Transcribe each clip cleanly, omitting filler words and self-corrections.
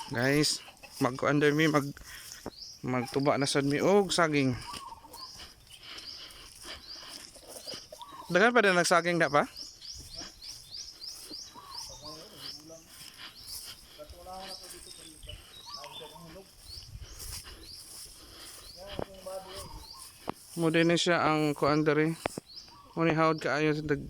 Guys, mag under mi magtuba na sad mi og saging. Daghan pa din nagsaging na pa? Mo din na siya ang kuan diri. Mo ni hawd kaayo sa dag.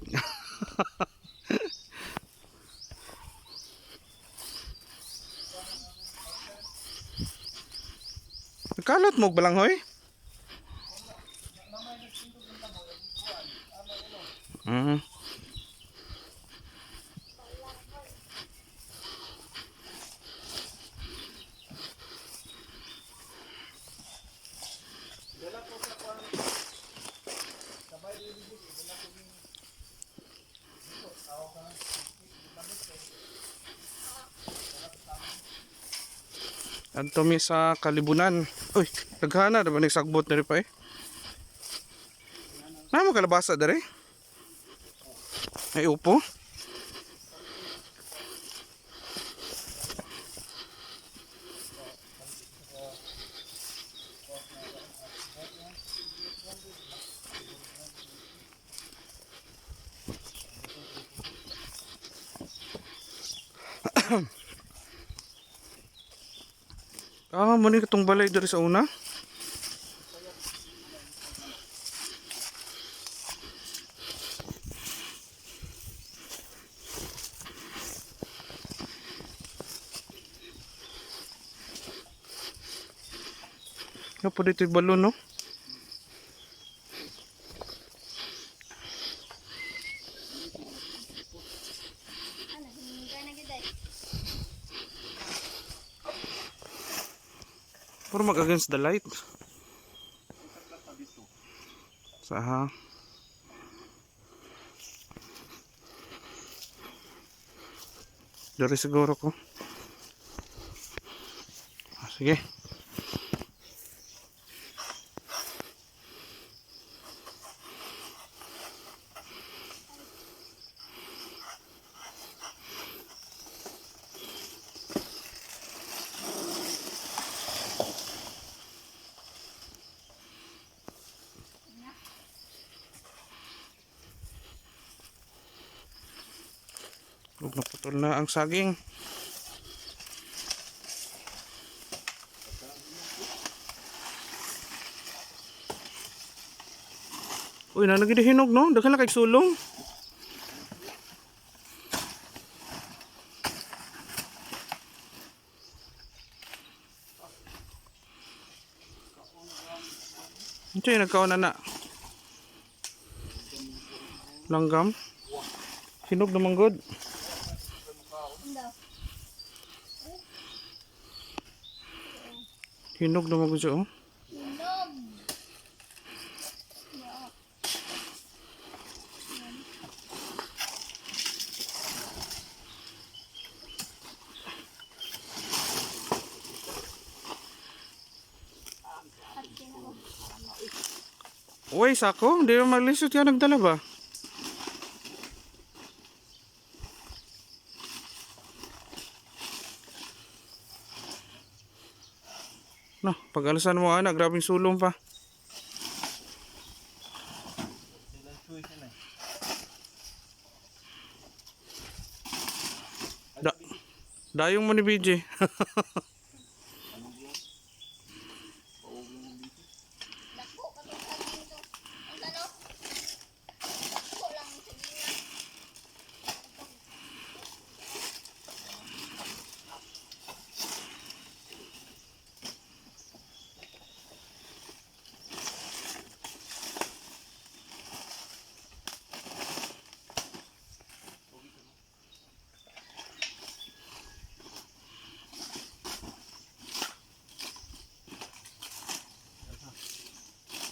Kalat mo balanghoy? Adto mi sa Kalibunan. Uy, daghana na ba nagsagbot na rin pa eh. Na mo kalabasa dere? Ay upo. Ah, mo ni katong balay diri sa una. Nga po dito yung balon, no? Ano, hinga na gid ay. Puro mag against the light. Sa ha. Dari siguro ko. Ah, sige. Ug naputol na ang saging. Uy, nanagid hinog no? Daghan na kay sulong. Ito yung nagkaon na na. Langgam. Hinog naman good. Ano? Hinog naman good siya oh. Hinog. Yeah. Uy, sako. Hindi mo maglisod ka nagdala ba? No, pag-alasan mo ana, grabing sulong pa. Da dayong mo ni BJ. Dako ka tong saging to. Ang ano? Dako lang ang saging na.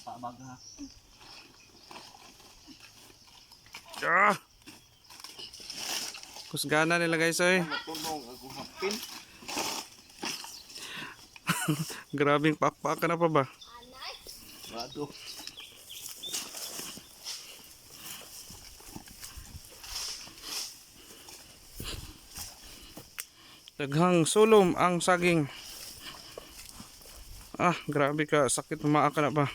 Pabaga. Ah! Kusgana nila guys oy. Matulong ako hapin. Grabing pakpak ka na pa ba? Anay. Bado. Daghang sulom ang saging. Ah, grabe ka. Sakit maaka na ba?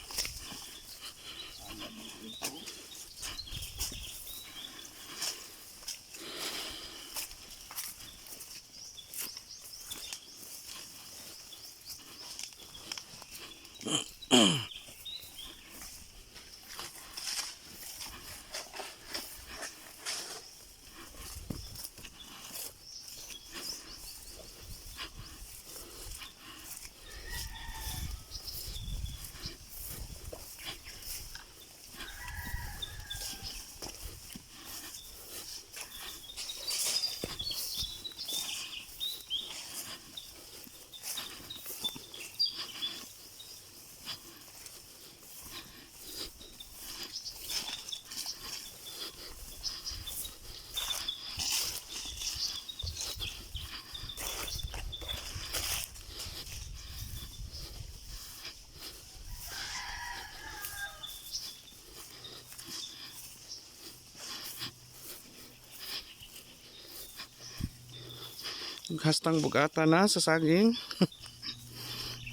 Hastang bugata na sa saging.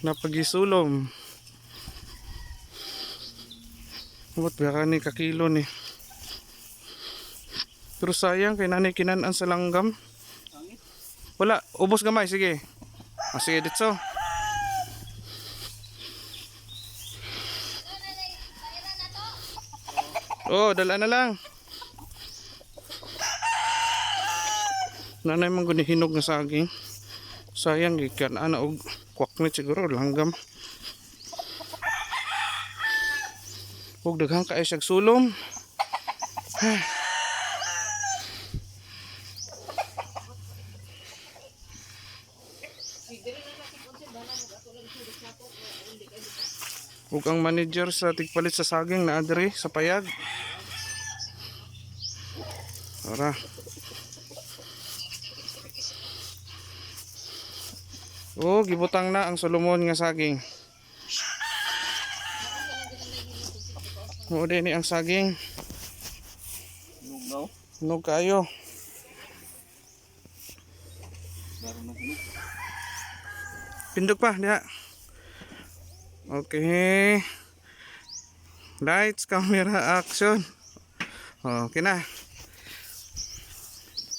Napagisulom. Abot ba ni kakilo ni. Pero sayang kay nanay kinan-an sa langgam. Wala, ubos gamay, sige. Ah, sige, ditso. Oh, dala na lang. Nanay man guni hinog nga saging. Sayang gikan ana og kwakmit siguro langgam. Ug daghang kaayo siyag sulom. Ug ang manager sa tigpalit sa saging na adre sa payag. Tara. Oh, gibutang na ang Solomon nga saging. Mao din ni ang saging. Hinog daw. Hinog kayo. Laro na hinog. Pindog pa, diha. Okay. Lights, camera, action. Okay na.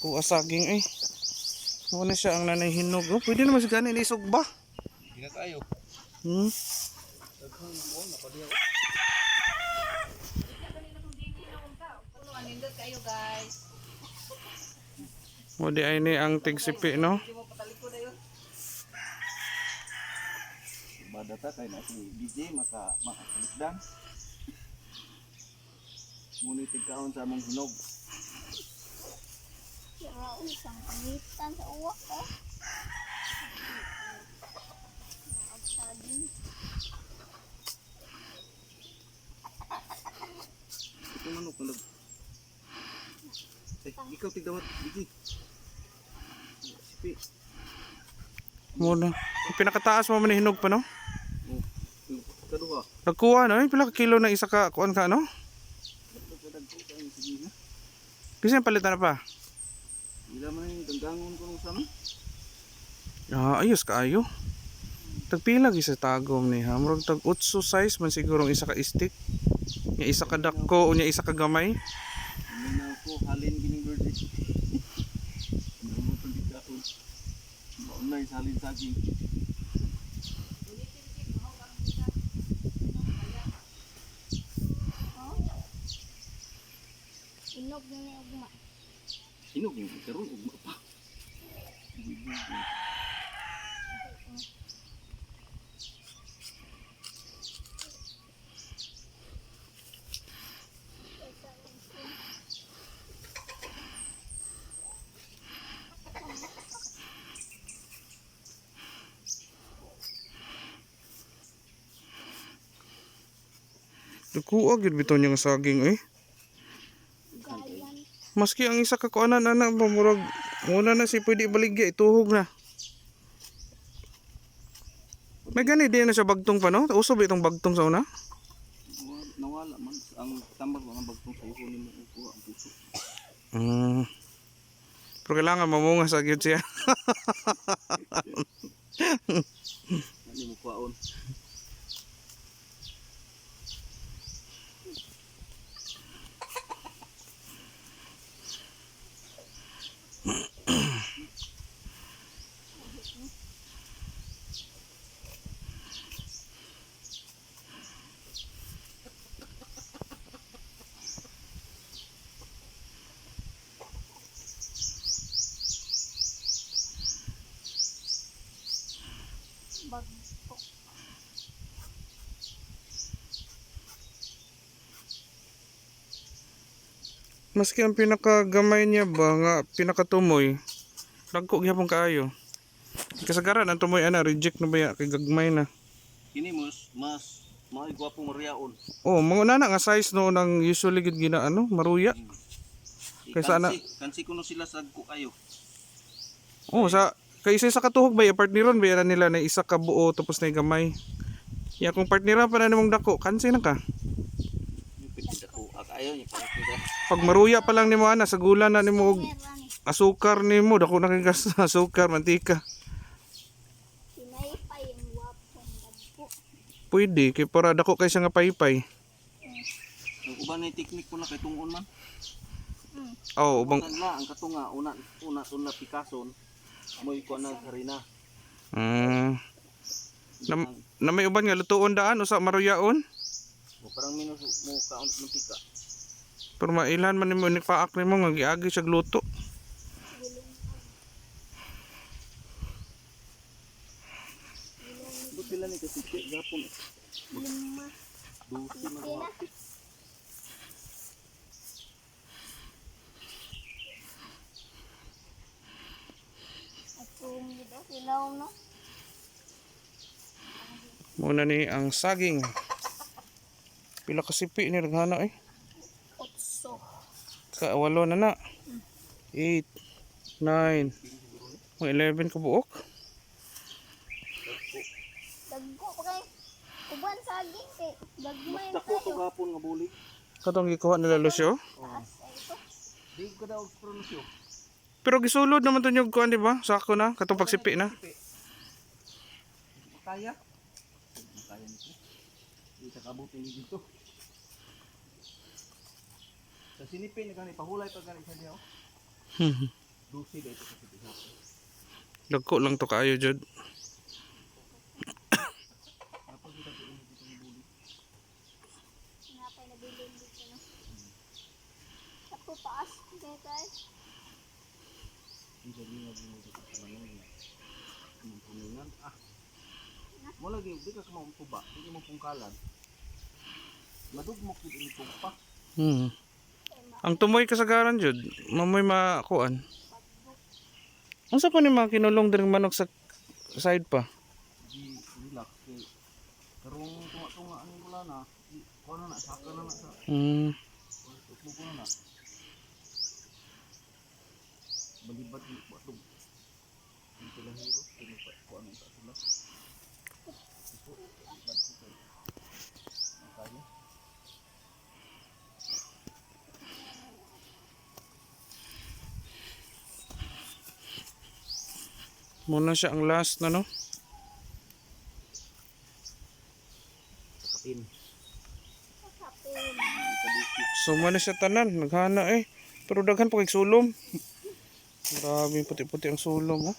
Kuha saging eh. Muna siya ang nanay hinog. Oh, pwede naman siya ganin isog ba? Hindi na tayo. Hmm? Nindot kayo guys. Mo di ay ni ang tigsipi no. Hindi mo patalikod ayo. Bada ta kay na si DJ maka makakalikdan. Muni tigkaon sa among hinog. Kira usang pangitan sa uwak oh. Naag saging. Ito manok na. Eh, ikaw tigdawat DJ. Sipi. Muna. Ang pinakataas mo man hinog pa no. Oh, kaduha. Nagkuha no, eh, pila ka kilo ng isa ka kuan ka no? Sige na. Kasi palitan na pa. Ila man yung ganggangon ko nung sama. Ah, ayos kaayo. Tagpila gyud sa tagom ni ha. Murag tag 8 size man siguro ang isa ka stick. Nya isa ka dako unya isa ka gamay. Hindi na ako halin gining birthday. Ano mo itong tigkaon? Maunay sa halin saging. Oh. Inog na ni ugma. Hinog yung karon ugma pa. Nagkuha gyud bitaw niya nga saging eh. Gayan. Maski ang isa ka kuanan ana ba murag muna na si pwede ibaligya ituhog na. May gani din na siya bagtong pa no? Uso ba itong bagtong sa una? Nawala man ang tambal ko ang bagtong sa iho nimo kuha ang puso. Pero kailangan mamunga sa gyud siya. Ano mo kwaon? Bagtok. Maski ang pinakagamay niya ba nga pinakatumoy. Dagko gyapon kaayo. Kasagaran ang tumoy ana reject na ba ya kay gagmay na. Kini mas mas mga gwapong mariaon. Oh, mga nana nga size no nang usually gid gina ano, maruya. Kaysa Kansi, kansi kuno sila sa dagko kayo. Oh, sa kay isa sa katuhog ba ya partneron ba yan nila na isa ka buo tapos na gamay. Ya kung partnera pa na nimong dako, kansi na ka. Yung pwede dako kayo yung pangit. Pag maruya pa lang nimo ana sa gula na nimo og Meron eh. asukar nimo dako na kay gas asukar mantika. Pinaypay ang wapong dagko. Pwede kay para dako kay siya nga paypay. Ang uban na teknik ko na kay tungon man. Oh, ubang Una ang katunga una una tunla Picasso. Moy ko na harina. Na, na may uban nga lutuon daan usa maruyaon. Mo parang minus mo kaon ng pika. Pero mailhan man nimo ni paak nimo nga giagi siya luto. But sila ni kasi gapon. Lima. Dusi man. Pila. At kung dito, silaw no? Muna ni ang saging. Pila ka sipi ni naghana eh. Otso. Ka walo na na. 8 9 mga 11 ka buok. Dagko pa kay. Uban saging kay gagmay Mas dako to tayo. gapon nga bulig. Katong gikuha nila Lucio. Taas ay ito. Di ko daw pronosyo. Pero gisulod naman to nyug kuan di ba? Sako na katong pagsipi na. Kaya? Kaya nito. Di sa kabuti ni dito. Sa sinipin na gani pahulay pa gani sa diha. oh. Dusi dito sa sipi. Dagko lang to kaayo jud. Napay nabilin dito no. Ako taas kay tayo. Di sa dinga mo dito sa manong. Imong puningan ah. Mo lagi di ka kamo tuba, di mo pungkalan. Madugmok gid ini pa. Ang tumoy kasagaran jud, mamoy makuan. Unsa pa ni mga kinulong diring manok sa side pa? Di relax kay karong tunga-tunga ang wala na. Di kuno na saka na na sa tuklo ko na na. Balibat ni batong. Di sila hero, kini pa kuan ta sila. Ipo, bad ko kay. Ang kaya. Muna siya ang last na no. Kapin. Kapin. So muna siya tanan, naghana eh. Pero daghan pa kay sulom. Grabe puti-puti ang sulom oh.